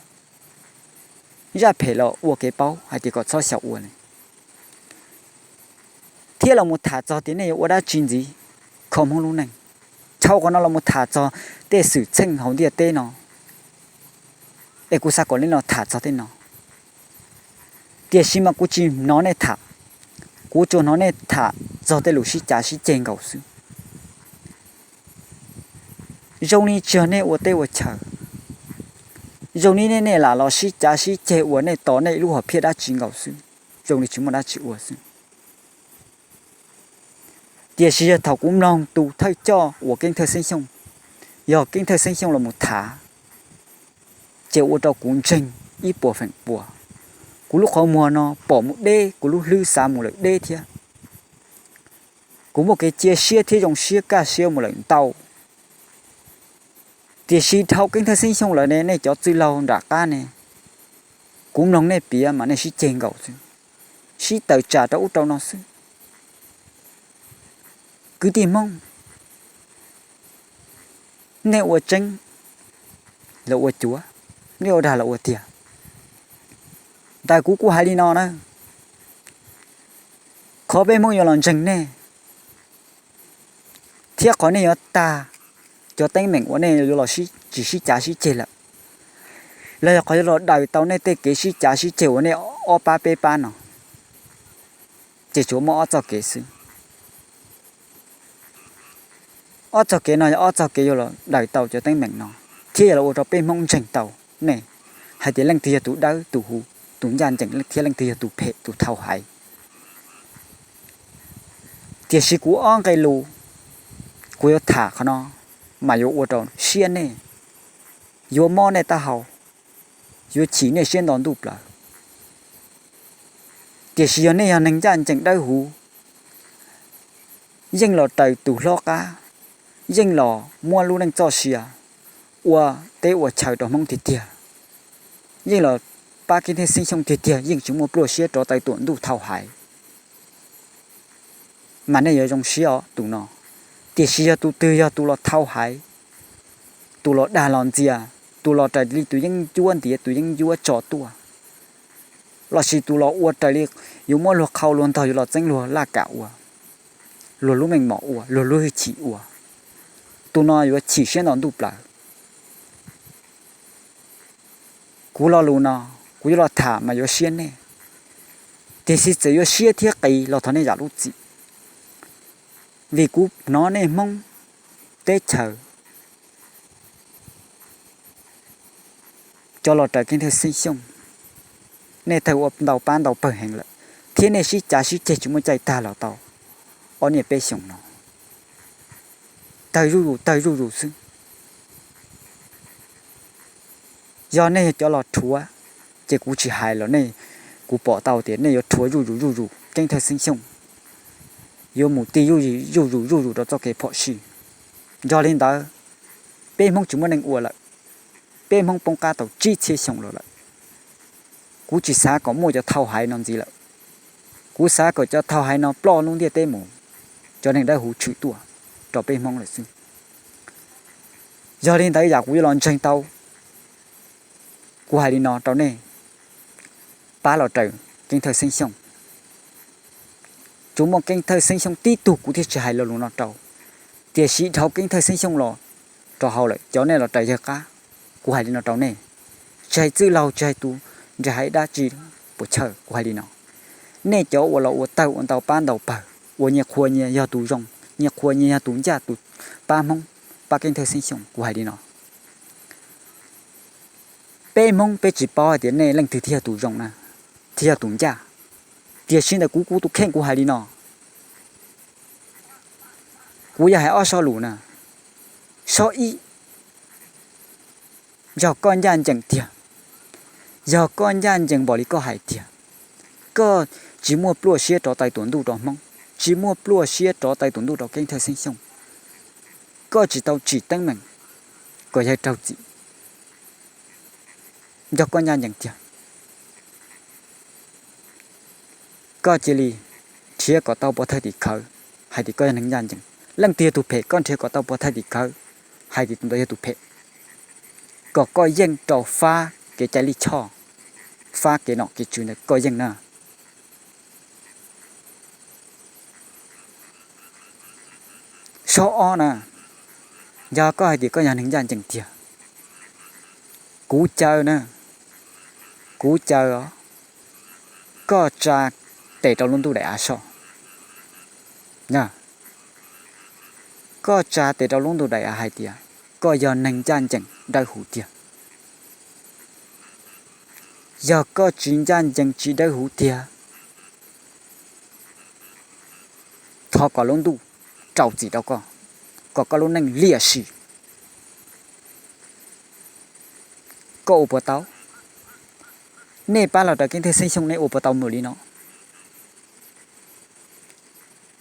zaj phem los ua kev paub hais tias kom txhob xyaum ua li, thiab los mus tham txog tias nej yuav ua dab tsi ntxiv kho Hmoob lub neej. Dhau qhov no los mus tham txog tej xwm txheej hauv ntiaj teb no, es kuv xav kom nej los tham txog tej no. Tiam sis mas kuv tsis hnov nej tham, kuv tsuas hnov nej tham txog tej lus sib cav sib ceg nkaus xwb. Zoo li tsis yog nej ua teb ua chaw, zoo li nej nej lam los sib cav sib ceg uas nej tos nej ib lub hom phiaj dab tsi nkaus xwb, zoo li tsis muaj dab tsi ua xwb. Tiam sis yog thaum kuv mloog tus thawj coj uas Keeb Thawj Xeeb Xyooj, yog Keeb Thawj Xeeb Xyooj los mus tham, ces ua rau kuv ntseeg ib puas feem pua. Kuv lub qhov muag no pom mus deb, kuv lub hlwb xav mus lawm deb thiab. Kuv muaj kev cia siab thiab zoo siab kaj siab mus lawm ntau. Tiam sis dhau Keeb Thawj Xeeb Xyooj lawm ne, nej cov txwj laug nram qab ne, kuv mloog nej piav mas nej sib ceg nkaus xwb, sib tawm tsam rau ub rau no xwb. Kwv tij Hmoob, nej ua tseeb los ua cuav, nej ua dag los ua tiag. Ntawm kuv kuj hais li no na, qhov peb Hmoob yuav los ntseeg nej, thiab qhov nej yuav tag cov teeb meem uas nej yuav los tsis sib cav sib ceg lawm, los yog qhov yuav los daws tau nej tej kev sib cav sib ceg uas nej ob pab peb pab no, ces tsuas muaj ob txoj kev xwb. Ob txoj kev no yog ob txoj kev yuav los daws tau cov teeb meem no, thiab yuav los ua rau peb Hmoob ntseeg tau nej hais tias leej twg yog tus dawb tus huv, tus ncaj ncees thiab leej twg yog tus phem tus thau haiv. Tiam sis kuv ob nqe lus kuv yuav tham qhov no mas yuav ua rau siab nej, yuav mob nej taub hau, yuav chim nej siab nto ntuj plawv. Tiam sis yog nej yog neeg ncaj ncees dawb huv, yeej los raws tus hlob qab, yeej los muab lub neej txoj sia ua teb ua chaw rau Hmoob tiag tiag, yeej los pab Keeb Thawj Xeeb Xyooj tiag tiag, yeej tsis muaj pluaj siab rov taw tuam ntuj thau haiv, mas nej yuav zoo siab os tus no. Tiam sis yog tus twg yog tus los thau haiv, tus los dag los ntxias, tus los raws li tus yeeb ncuab ntiav tus yeeb ncuab tso tuaj, lossis tus los ua raws li yuav muab luag qhau luag ntog yuav los txeeb luag laj kam ua, luag lub meej mom ua, luag lub hwj chim ua, tus no yuav chim siab nto ntuj plawv. Kuv lo lus no, kuv yuav los tham mas yuav siab nej, tiam sis txawm yuav siab thiab qiv los thov nej zam lub txim, vim kuv hnov nej Hmoob teb chaws cov los raws Keeb Thawj Xeeb Xyooj, nej tawg ua ntau pab ntau pawg heev lawm, thiab nej sib cav sib ceg tsis muaj caij tag los tau. ob niaj peb xyoos no, tawg zuj zus tawg zuj zus xwb. Yog nej yog cov los rhuav, ces kuv tsis hais los nej, kuv pom tau tias nej yuav rhuav zuj zus zuj zus Keeb Thawj Xeeb Xyooj, yuav mus tig zuj zus zuj zus rau txoj kev phom sij. Yog li ntawd, peb Hmoob tsis muaj neeg ua lawm, peb Hmoob poob qab tau tsib txhiab xyoo los lawm. Kuv tsis xav kom muaj cov thauj haiv no ntxiv lawm. Kuv xav kom cov thauj haiv no ploj lub ntiaj teb mus, cov neeg dawb huv tshwm tuaj rau peb Hmoob lawm xwb. Yog li ntawd yam kuv yuav los ntseeg tau, kuv hais li no rau nej, pab los raws Keeb Thawj Xeeb Xyooj. Tsuas muaj Keeb Thawj Xeeb Xyooj tib tug kuv thiaj tsis hais lo lus no rau, tiam sis dhau Keeb Thawj Xeeb Xyooj los rau hauv lawm cov nej los raws yawg qab. Kuv hais li no rau nej, tsis hais txwj laug tsis hais tus nrig haiv dab tsi puas chawj, kuv hais li no, nej cov uas los ua tawg ua ntau pab ntau pawg, uas nyias qhuas nyias yog tus zoo, nyias qhuas nyias yog tus ncaj tus pab Hmoob, pab Keeb Thawj Xeeb Xyooj, kuv hais li no, peb Hmoob peb tsis paub hais tias nej leej twg thiaj yog tus zoo na, thiaj yog tus ncaj. Tiam sis ntawm kuv kuv tus kheej kuv hais li no, kuv yog hais ob sob lus na. Sob ib, yog koj ncaj ncees tiag, yog koj ncaj ncees npaum li koj hais tiag, koj tsis muaj pluaj siab rov tais tuam ntuj rau Hmoob, tsis muaj pluaj siab rov tais tuam ntuj rau Keeb Thawj Xeeb Xyooj, koj tsis tau tsim teeb meem kom yawg raug txim. Yog koj ncaj ncees tiag, koj cia li nrhiav kom tau pov thawj tim khawv hais tias koj yog neeg ncaj ncees. Leej twg yog tus phem koj nrhiav kom tau pov thawj tim khawv hais tias tus ntawd yog tus phem, kom koj yeej rau fab kev cai lij choj, fab kev nom kev tswv ntawd koj yeej na. Sob ob na, yog koj hais tias koj yog neeg ncaj ncees tiag, kuv caw na, kuv caw os, koj tsa tes rau lub ntuj daim av soj. Koj tsa tes rau lub ntuj daim av hais tias koj yog neeg ncaj ncees dawb huv tiag. Yog koj tsis ncaj ncees tsis dawb huv tiag, thov kom lub ntuj rau txim rau koj, kom koj lub neej liam sim. Koj ua puas tau? Nej pab los raws Keeb Thawj Xeeb Xyooj nej ua puas tau npaum li no?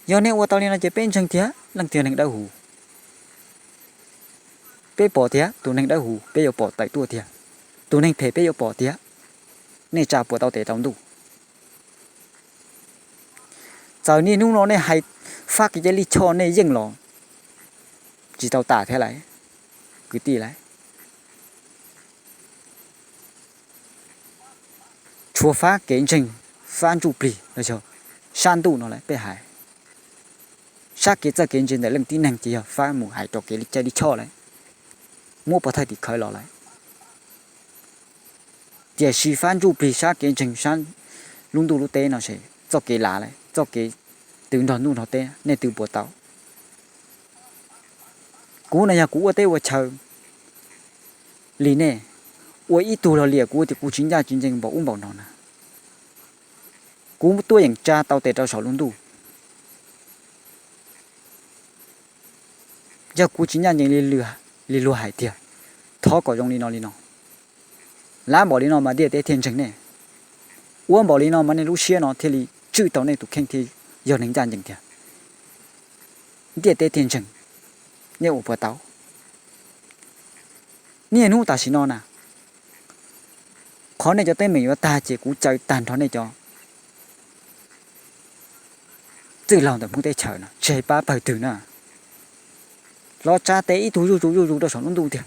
Yog nej ua tau li no ces peb ntseeg tiag leej twg neeg dawb huv. Peb pom tiag tus neeg dawb huv peb yuav pom tawm tuaj tiag, tus neeg phem peb yuav pom tiag. Nej tsa puas tau tes rau ntuj? Txawm niaj hnub no nej hais fab kev cai lij choj nej yeej los tsis tau tas thiab lauj, kwv tij lauj. Tshuav fab kev ntseeg, fab ntsuj plig los yog sab ntuj no lawm peb hais. Sab kev txawj kev ntse ntawm leej tib neeg ces yog fab mus hais rau kev cai lij choj lawm, muab pov thawj tim khawv los lawm. Tiam sis fab ntsuj plig sab kev ntseeg sab lub ntuj lub teb no ces txoj kev lav lawm, txoj kev twv nrog ntuj nrog teb nej twv puas tau? Kuv no yog kuv ua teb ua chaw li nej, ua ib tug los liam kuv tias kuv tsis ncaj tsis ncees npaum ub npaum no na. Kuv tuaj yeem tsa tau tes rau saum lub ntuj. Yog kuv tsis ncaj ncees li luag hais tiag, thov kom zoo li no li no. Lav npaum li no mas ntiaj teb thiaj ntseeg nej. Ua npaum li no mas nej lub siab no thiaj li tswj tau nej tus kheej thiaj yog neeg ncaj ncees tiag. Ntiaj teb thiaj ntseeg. Nej ua puas tau? Niaj hnub tam sim no na, qhov nej cov teeb meem yuav tag ces kuv caw tag nrho nej cov txwj laug ntawm Hmoob teb chaws no tsis hais pab pawg twg na, los tsa tes ib tug zuj zus zuj zus rau saum lub ntuj tiag.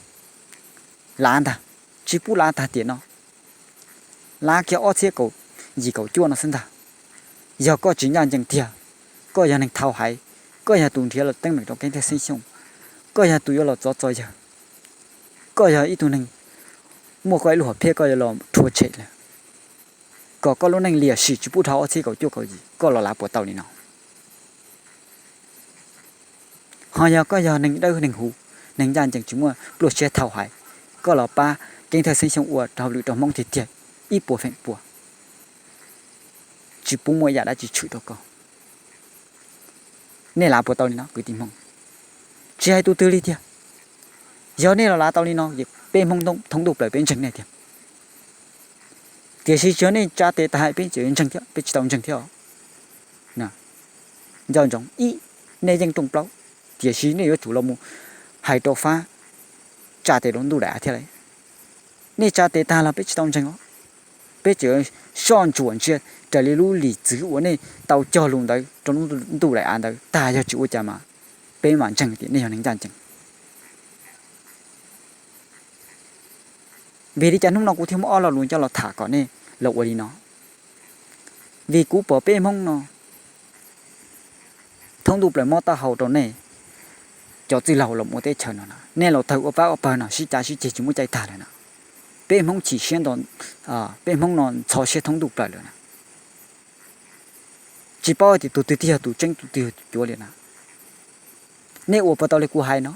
Lav ntag, tsis pub lav tag tiam no, lav kiag ob txhiab kaum yim kaum cuaj no xwb ntag. Yog koj tsis ncaj ncees tiag, koj yog neeg thau haiv, koj yog tus nrhiav los teeb meem rau Keeb Thawj Xeeb Xyooj, koj yog tus yuav los txov txo yawg, koj yog ib tug neeg muaj koj ib lub hom phiaj koj yuav los rhuav tshem lawm, kom koj lub neej liam sim tsis pub dhau ob txhiab kaum cuaj kaum yim, koj los lav puas tau li no? Ho yog koj yog neeg dawb neeg huv, neeg ncaj ncees tsis muaj pluaj siab thau haiv, koj los pab Keeb Thawj Xeeb Xyooj ua hauj lwm rau Hmoob tiag tiag ib puas feem pua, tsis pub muaj yam dab tsi tshwm rau koj. Nej lav puas tau li no kwv tij Hmoob? Tsis hais tus twg li tiag. Yog nej los lav tau li no ces peb Hmoob thoob ntuj plaws peb ntseeg nej tiag. Tiam sis tsis yog nej tsa tes tag peb tseem ntseeg thiab, peb tsis tau ntseeg thiab. Nco ntsoov ib, nej yeej rooj plaub, tiam sis nej yuav tsum los mus hais rau fab tsa tes rau ntuj daim av thiab lauj. Nej tsa tes tag los peb tsis tau ntseeg os. Peb tseem soj ntsuam ntsia raws li lub lim txwv uas nej tau cog lus ntawd rau lub ntuj daim av ntawd tag, yog tsis ua cas mas peb mam ntseeg tias nej yog neeg ncaj ncees. Vim li cas hnub no kuv thiaj muab ob lo lus coj los tham kom nej los ua li no? Vim kuv pom peb Hmoob no thoob ntuj plaws mob taub hau rau nej cov txwj laug los ua teb chaws no, nej los tawg ua pab ua pawg no sib cav sib ceg tsis muaj caij tag lawm na. Peb Hmoob chim siab nto, peb Hmoob no ntxhov siab thoob ntuj plaws lawm na. Tsis paub tias tus twg thiaj yog tus tseeb tus twg yog tus cuav li na. Nej ua puas tau li kuv hais no?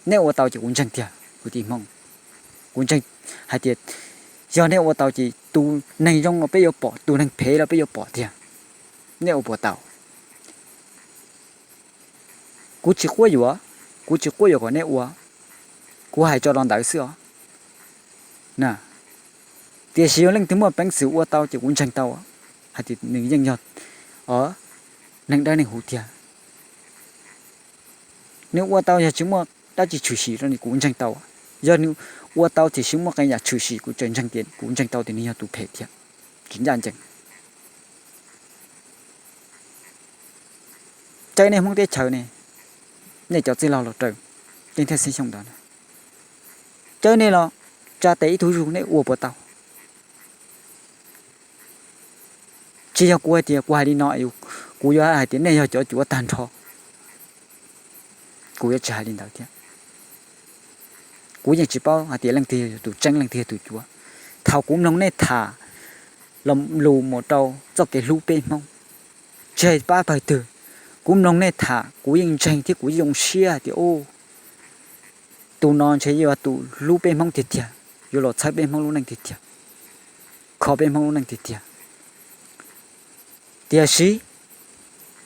Nej ua tau ces kuv ntseeg tiag kwv tij Hmoob. Kuv ntseeg hais tias yog nej ua tau ces tus neeg zoo los peb yuav pom, tus neeg phem los peb yuav pom tiag. Nej ua puas tau? Kuv tsis quab yuam, kuv tsis quab yuam kom nej ua, kuv hais tso los ntawd xwb os. Tiam sis yog leej twg muaj peev xwm ua tau ces kuv ntseeg tau hais tias nws yeej yog neeg dawb neeg huv tiag. Nws ua tau yog tsis muaj dab tsi tshwm sim rau nws kuv ntseeg tau. Yog nws ua tau tiam sis muaj qee yam tshwm sim kuv tseem ntseeg tias kuv ntseeg tau tias nws yog tus phem thiab, tsis ncaj ncees. Caw nej Hmoob teb chaws ne, nej cov txwj laug los raws tej thiaj xib xyooj ntawd, caw nej los tsa tes ib tug zug nej ua puas tau? Tsis yog kuv hais tias kuv hais li no, kuv yuav hais tias nej yog cov cuav tag nrho. Kuv yuav tsis hais li ntawd thiab. Kuv yeej tsis paub hais tias leej twg yog tus tseeb leej twg yog tus cuav. Thaum kuv mloog nej tham lus mus rau txoj kev hlub peb Hmoob, tsis hais pab pawg twg, kuv mloog nej tham kuv yeej ntseeg thiab kuv yeej zoo siab hais tias tus no ntshe yuav tus hlub peb Hmoob tiag tiag, yuav los txhawb peb Hmoob lub neej tiag tiag, kho peb Hmoob lub neej tiag tiag. Tiam sis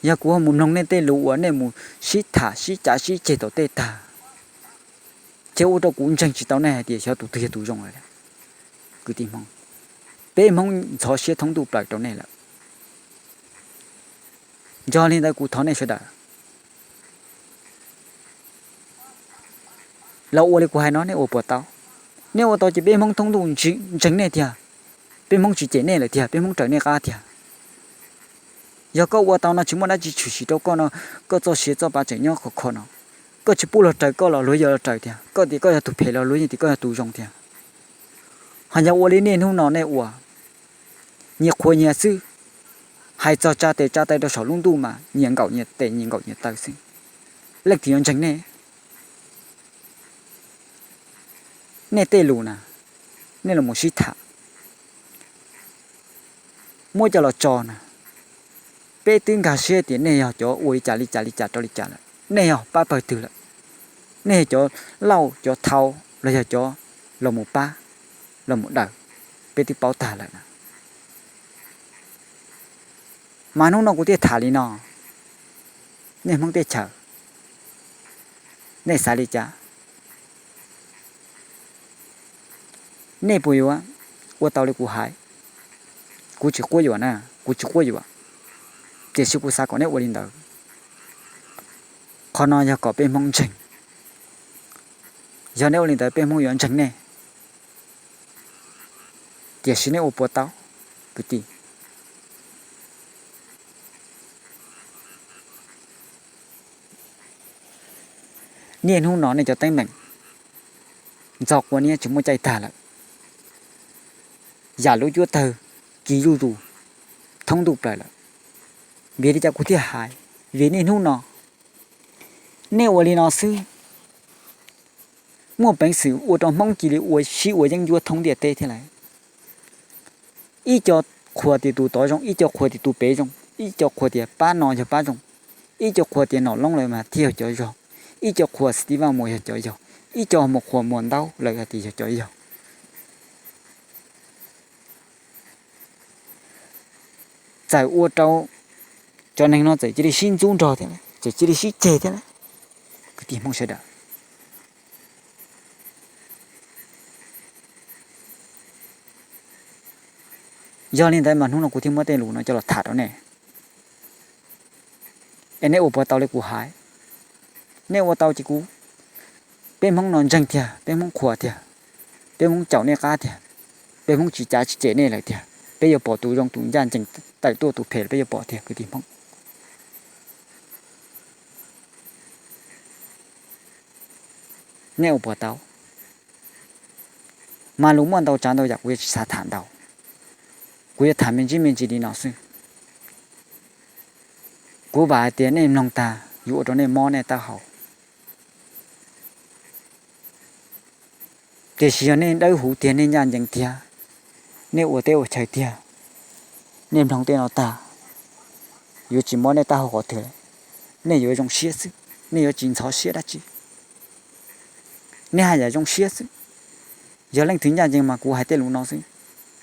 yog kuv ho mus mloog nej tej lus uas nej mus sib tham sib cav sib ceg tom tej tag, ces ua rau kuv ntseeg tsis tau nej hais tias xyov tus twg yog tus zoo lawm. Kwv tij Hmoob, peb Hmoob ntxhov siab thoob ntuj plaws rau nej lawm. Yog li ntawd kuv thov nej sawv daws los ua li kuv hais no, nej ua puas tau? Nej ua tau ces peb Hmoob thoob ntuj ntseeg nej tiag, peb Hmoob tsis cem nej lawm tiag, peb Hmoob raws nej qab tiag. Yog koj ua tau no tsis muaj dab tsi tshwm sim rau koj no, koj txoj sia txoj pa tseem nyob khov kho no, koj tsis pub luag raws koj los luag yuav los raws tiag, koj tias koj yog tus phem los luag yeej tias koj yog tus zoo tiag. Ho yog ua li niaj hnub no nej ua, nyias qhuas nyias xwb, hais txog tsa tes tsa taw rau saum lub ntuj mas nyias nkaum nyias tes nyias nkaum nyias taw xwb. Leej twg yuav ntseeg nej? Nej tej lus na, nej los mus sib tham, muab coj los tso na, peb twb nkag siab tias nej yog cov ua li cas li cas li cas rau li cas lawm, nej yog pab pawg twg lawm, nej yog cov lauj cov thau los yog cov los mus pab, los mus daws, peb twb paub tag lawm na. Mas hnub no kuv thiaj tham li no, nej Hmoob teb chaws, nej xav li cas? Nej puas yuav ua tau li kuv hais? Kuv tsis quab yuam na, kuv tsis quab yuam, tiam sis kuv xav kom nej ua li ntawd. Qhov no yog kom peb Hmoob ntseeg. Yog nej ua li ntawd peb Hmoob yuav ntseeg nej. Tiam sis nej ua puas tau, kwv tij? Niaj hnub no nej cov teeb meem ntxo quav niab tsis muaj caij tag lawm, yam lub cuab tawg kis zuj zus thoob ntuj plaws lawm. Vim li cas kuv thiaj hais? Vim niaj hnub no nej ua li no xwb, muaj peev xwm ua rau Hmoob cia li ua sib ua yeeb ncuab thoob ntiaj teb thiab lawm. Ib co qhuas tias tus tod zoo, ib co qhuas tias tus pem zoo, ib co qhuas tias pab no yog pab zoo, ib co qhuas tias Nom Loob lawm mas thiaj yog cov yog, ib co qhuas Xim Tib Vaj Muas yog cov yog, ib co mus qhuas Muas Ntaub lawm hais tias yog cov yog. Txawm ua rau Cov neeg no txawm cia li sib ntxub nrog thiab, txawm cia li sib ceg thiab, kwv tij Hmoob sawv daws. Yog li ntawd mas hnub no kuv thiaj muab tej lus no coj los tham rau nej, es nej ua puas tau li kuv hais? Nej ua tau ces kuv, peb Hmoob no ntseeg tiag, peb Hmoob qhuas tiag, peb Hmoob caum nej qab tiag, peb Hmoob tsis cav tsis cem nej lawm tiag, peb yuav pom tus zoo tus ncaj ncees tawm tuaj, tus phem peb yuav pom tiag, kwv tij Hmoob. Nej ua puas tau? Mas lus muaj ntau tsav ntau yam kuv yuav tsis xav tham ntau, kuv yuav tham me ntsis me ntsis li no xwb. Kuv vam hais tias nej mloog tag yuav ua rau nej mob nej taub hau. Tiam sis yog nej dawb huv tiag, nej ncaj ncees tiag, nej ua teb ua chaw tiag, nej mloog tej no tag, yuav tsis mob nej taub hau qhov twg lawm, nej yuav zoo siab xwb, nej yuav tsis ntxhov siab dab tsi. Nej haj yam zoo siab xwb. Yog leej twg ncaj ncees mas kuv hais tej lus no xwb,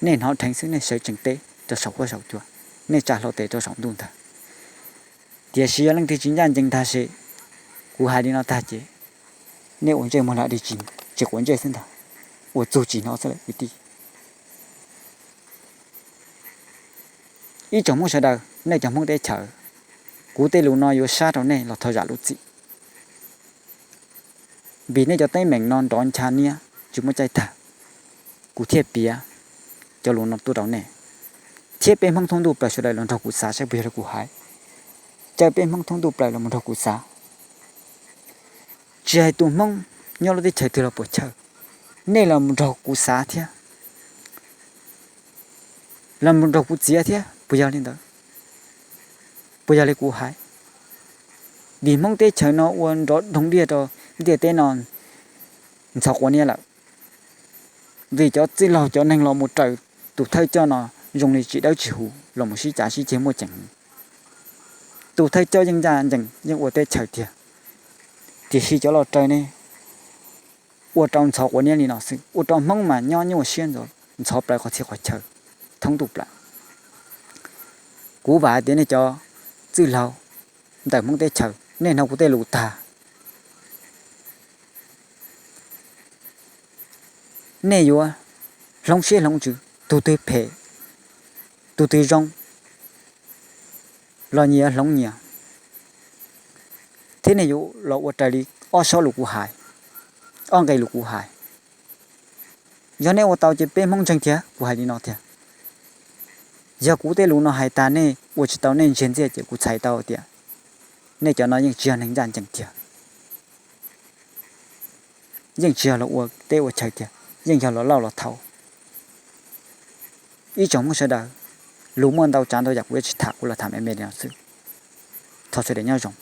nej hnov dheev xwb, nej sawv tsees teb rau saum huab saum cua, nej tsa hlau tes rau saum ntuj ntag. Tiam sis yog leej twg tsis ncaj ncees ntag ces kuv hais li no tag ces nej ua ntsej muag lam dib tsis quav ntsej xwb ntag, ua txuj tsis hnov xwb lawm kwv tij. Ib tsoom Hmoob sawv daws, nej cov Hmoob teb chaws, kuv tej lus no yuav sab rau nej los thov zam lub txim. Vim nej cov teeb meem no nrov ncha niab tsis muaj caij tag, kuv thiaj piav cov lus no tuaj rau nej, thiab peb Hmoob thoob ntuj plaws sawv daws los nrog kuv xav saib puas yog li kuv hais. Caw peb Hmoob thoob ntuj plaws los mus nrog kuv xav. Tsis hais tus Hmoob nyob lub teb chaws twg los puas chawj, nej los mus nrog kuv xav thiab, los mus nrog kuv txiav thiab puas yog li ntawd? Puas yog li kuv hais? Vim Hmoob teb chaws no ua nrov dhoo diaj rau ntiaj teb no ntxhov quav niab lawm. Vim cov txwj laug cov neeg los mus raws tus thawj coj no zoo li tsis dawb tsis huv los mus sib cav sib ceg muaj ceem heev. Tus thawj coj yeej ncaj ncees yeej ua teb chaws tiag, tiam sis cov los raws ne ua rau ntxhov quav niab li no xwb, ua rau Hmoob mas nyob nyuaj siab ntxhov plaws qhov txhia qhov chaw thoob ntuj plaws. Kuv vam hais tias nej cov txwj laug ntawm Hmoob teb chaws, nej hnov kuv tej lus tag, nej yuav hloov siab hloov ntsws, tus twg phem, tus twg zoo los nyias yuav hloov nyias, thiab nej yuav los ua raws li ob sob lus kuv hais, ob nqe lus kuv hais. Yog nej ua tau ces peb Hmoob ntseeg tiag, kuv hais li no tiag. Yog kuv tej lus no hais tag nej ua tsis tau, nej ntsiag ntxiaj ces kuv txhais tau tias nej cov no yeej tsis yog neeg ncaj ncees tiag, yeej tsis yog los ua teb ua chaw tiag, yeej yog los lauj los thau. Ib tsoom Hmoob sawv daws, lus muaj ntau tsav ntau yam kuv yuav tsis tham, kuv los tham me me li no xwb. Thov sawv daws nyob zoo.